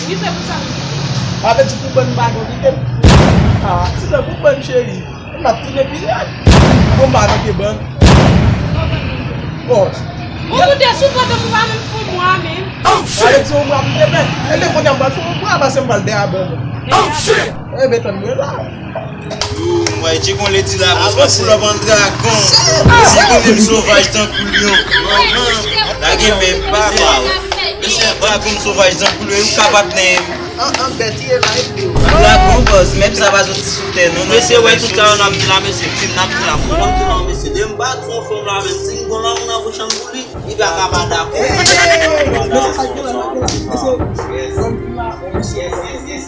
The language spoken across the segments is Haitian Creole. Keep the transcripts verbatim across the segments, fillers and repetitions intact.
Wi, se pou sa m kite. Sa vle di pou bann m pa gen kite m? Ah, se tankou bann cheri. M ap tounen pi rèd. Bon, m pa manke bann. Bon. Ou koute sou pandan m pa menm fon mwa menm. Sa vle di yon mwa pou demen. E demen kounye a m pral fè yon mwa paske m pral dèyè bann. Oh, shit! Enben, tann mwen la. Yo, mwen, Dye konn ledi la, bòs, mwen se lòp an dragon. Mesye, konnen m sovaj tankou lyon. Manman, lage men papa. Mesye, dragon m sovaj tankou lyon, ou ka patnè m. An, an, bèt, ye la, e pi. Dragon, bòs, menm sa pa soti sou tè, non. Mesye, wè tout sa yo n ap di la, mesye, fim n ap di la. Fò n ap di la, mesye, de m pa di yon fanm la, menm si m gon lanmou nan bouch an pou li. Li pa ka pa dakò.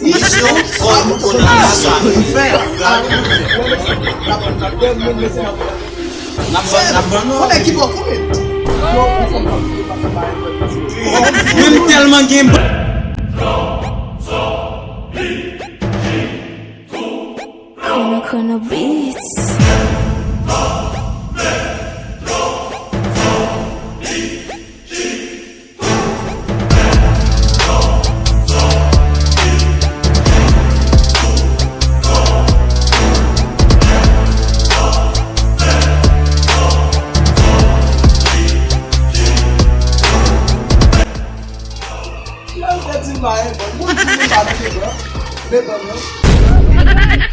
Misyon, fò nou konnen ki sa nou fè. N ap ban, n ap ban nou. Menm tèlman gen. Chrono, Chrono Beats. Yo, yo di m pa yon bon. Moun di m pa mete blan. Men blan, non.